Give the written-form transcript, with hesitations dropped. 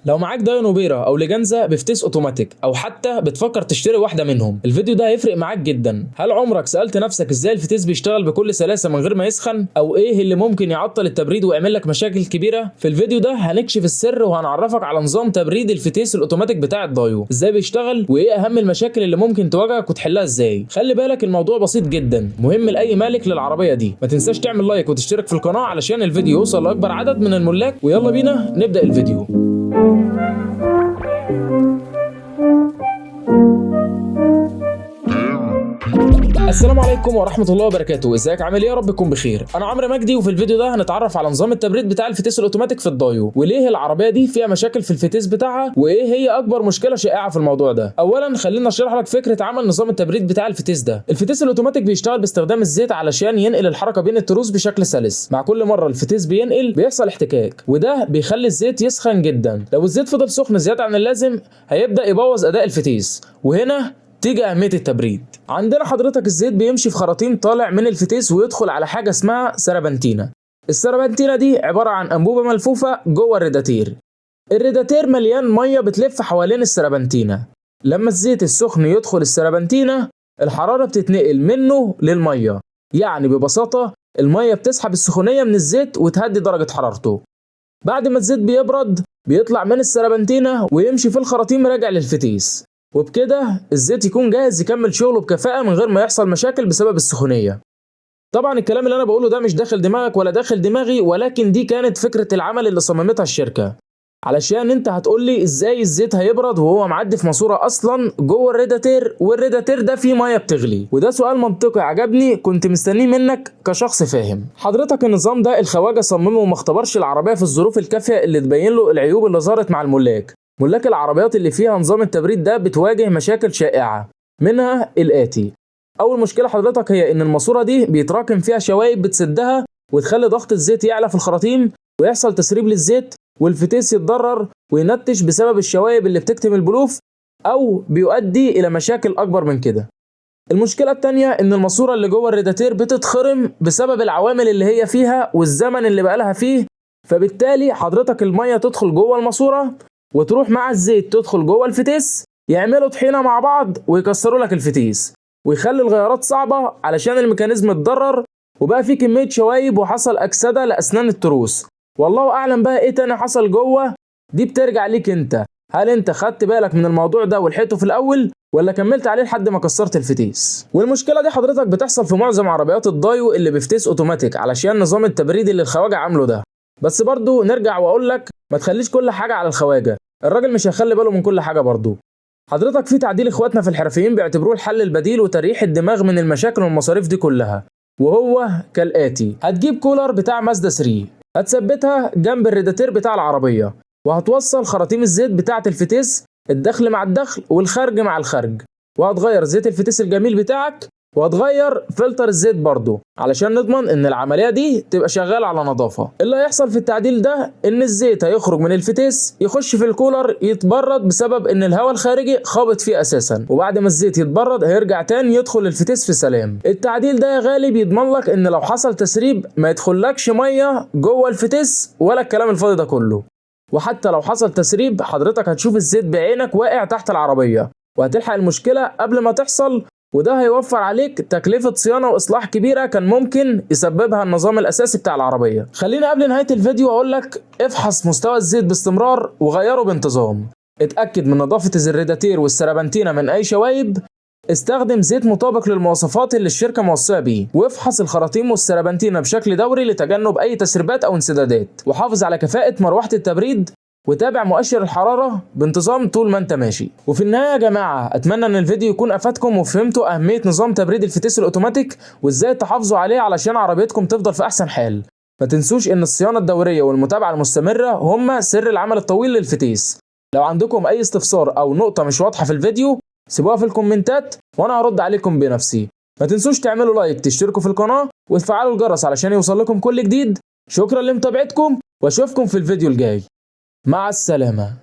لو معاك دايو نوبيرا او ليجانزا بفتيس اوتوماتيك او حتى بتفكر تشتري واحدة منهم، الفيديو ده هيفرق معاك جدا. هل عمرك سالت نفسك ازاي الفتيس بيشتغل بكل سلاسة من غير ما يسخن، او ايه اللي ممكن يعطل التبريد ويعمل لك مشاكل كبيرة؟ في الفيديو ده هنكشف السر وهنعرفك على نظام تبريد الفتيس الاوتوماتيك بتاع الدايو، ازاي بيشتغل وايه اهم المشاكل اللي ممكن تواجهك وتحلها ازاي. خلي بالك الموضوع بسيط جدا، مهم لاي مالك للعربية دي. ما تنساش تعمل like وتشترك في القناة علشان الفيديو يوصل لاكبر عدد من الملاك. ويلا بينا نبدا الفيديو. السلام عليكم ورحمة الله وبركاته، ازيك عامل ايه؟ يا رب تكون بخير. انا عمرو مجدي، وفي الفيديو ده هنتعرف على نظام التبريد بتاع الفتيس الاوتوماتيك في الدايو، وليه العربية دي فيها مشاكل في الفتيس بتاعها، وايه هي اكبر مشكلة شائعة في الموضوع ده. اولا خلينا اشرح لك فكرة عمل نظام التبريد بتاع الفتيس ده. الفتيس الاوتوماتيك بيشتغل باستخدام الزيت علشان ينقل الحركة بين التروس بشكل سلس. مع كل مرة الفتيس بينقل بيحصل احتكاك، وده بيخلي الزيت يسخن جدا. لو الزيت فضل سخن زيادة عن اللازم هيبدأ يبوظ اداء الفتيس، وهنا تيجي أهمية التبريد. عندنا حضرتك الزيت بيمشي في خراطيم طالع من الفتيس ويدخل على حاجة اسمها سربنتينة. السربنتينة دي عبارة عن أنبوبة ملفوفة جوه الريداتير. الريداتير مليان مية بتلف حوالين السربنتينة. لما الزيت السخن يدخل السربنتينة الحرارة بتتنقل منه للمية، يعني ببساطة المية بتسحب السخونية من الزيت وتهدي درجة حرارته. بعد ما الزيت بيبرد بيطلع من السربنتينة ويمشي في الخراطيم راجع للفتيس، وبكده الزيت يكون جاهز يكمل شغله بكفاءة من غير ما يحصل مشاكل بسبب السخونية. طبعا الكلام اللي انا بقوله ده مش داخل دماغك ولا داخل دماغي، ولكن دي كانت فكرة العمل اللي صممتها الشركة. علشان انت هتقولي ازاي الزيت هيبرد وهو معدي في ماسورة اصلا جوه الريداتير، والريداتير ده فيه مية بتغلي؟ وده سؤال منطقي عجبني، كنت مستنيه منك كشخص فاهم. حضرتك النظام ده الخواجة صممه وما اختبرش العربية في الظروف الكافية اللي تبين له العيوب اللي ظهرت مع الملاك. ملاك العربيات اللي فيها نظام التبريد ده بتواجه مشاكل شائعة، منها الآتي. أول مشكلة حضرتك هي إن الماسورة دي بيتراكم فيها شوايب بتسدها وتخلي ضغط الزيت يعلى في الخراطيم، ويحصل تسريب للزيت والفتيس يتضرر وينتش بسبب الشوايب اللي بتكتم البلوف، أو بيؤدي إلى مشاكل أكبر من كده. المشكلة التانية إن الماسورة اللي جوه الريداتير بتتخرم بسبب العوامل اللي هي فيها والزمن اللي بقالها فيه، فبالتالي حضرتك المية تدخل جوه الماسورة وتروح مع الزيت تدخل جوه الفتيس، يعملوا طحينه مع بعض ويكسروا لك الفتيس، ويخلي الغيارات صعبة علشان ال mechanism اتضرر وبقى فيه كمية شوايب وحصل اكسده لاسنان التروس. والله اعلم بقى ايه تاني حصل جوه، دي بترجع ليك انت. هل انت خدت بالك من الموضوع ده ولحقته في الاول، ولا كملت عليه لحد ما كسرت الفتيس؟ والمشكلة دي حضرتك بتحصل في معظم عربيات الدايو اللي بفتيس اوتوماتيك علشان نظام التبريد اللي الخواجه عامله ده. بس برضو نرجع واقول لك ما تخليش كل حاجة على الخواجه، الراجل مش هيخلي باله من كل حاجة. برضو حضرتك في تعديل اخواتنا في الحرفيين بيعتبروه الحل البديل وتريح الدماغ من المشاكل والمصاريف دي كلها، وهو كالآتي. هتجيب كولر بتاع مازدا 3، هتثبتها جنب الريداتير بتاع العربية، وهتوصل خراطيم الزيت بتاعة الفتيس، الدخل مع الدخل والخارج مع الخارج، وهتغير زيت الفتيس الجميل بتاعك، وهتغير فلتر الزيت برضو علشان نضمن ان العملية دي تبقى شغالة على نظافة. اللي هيحصل في التعديل ده ان الزيت هيخرج من الفتيس يخش في الكولر يتبرد بسبب ان الهواء الخارجي خابط فيه اساسا، وبعد ما الزيت يتبرد هيرجع تاني يدخل الفتيس في سلام. التعديل ده يا غالي بيضمن لك ان لو حصل تسريب ما يدخلكش مية جوه الفتيس ولا الكلام الفاضي ده كله. وحتى لو حصل تسريب حضرتك هتشوف الزيت بعينك واقع تحت العربية، وهتلحق المشكلة قبل ما تحصل، وده هيوفر عليك تكلفة صيانة وإصلاح كبيرة كان ممكن يسببها النظام الأساسي بتاع العربية. خلينا قبل نهاية الفيديو أقول لك افحص مستوى الزيت باستمرار وغيره بانتظام، اتأكد من نظافة الريداتير والسربنتينة من أي شوايب، استخدم زيت مطابق للمواصفات اللي الشركة موصية بيه، وافحص الخراطيم والسربنتينة بشكل دوري لتجنب أي تسريبات أو انسدادات، وحافظ على كفاءة مروحة التبريد، وتابع مؤشر الحرارة بانتظام طول ما انت ماشي. وفي النهاية يا جماعة اتمنى ان الفيديو يكون افادكم وفهمتوا اهمية نظام تبريد الفتيس الاوتوماتيك وازاي تحافظوا عليه علشان عربيتكم تفضل في احسن حال. ما تنسوش ان الصيانة الدورية والمتابعة المستمرة هما سر العمل الطويل للفتيس. لو عندكم اي استفسار او نقطة مش واضحة في الفيديو سيبوها في الكومنتات وانا هرد عليكم بنفسي. ما تنسوش تعملوا like، تشتركوا في القناة وتفعلوا الجرس علشان يوصل لكم كل جديد. شكرا لمتابعتكم واشوفكم في الفيديو الجاي. مع السلامة.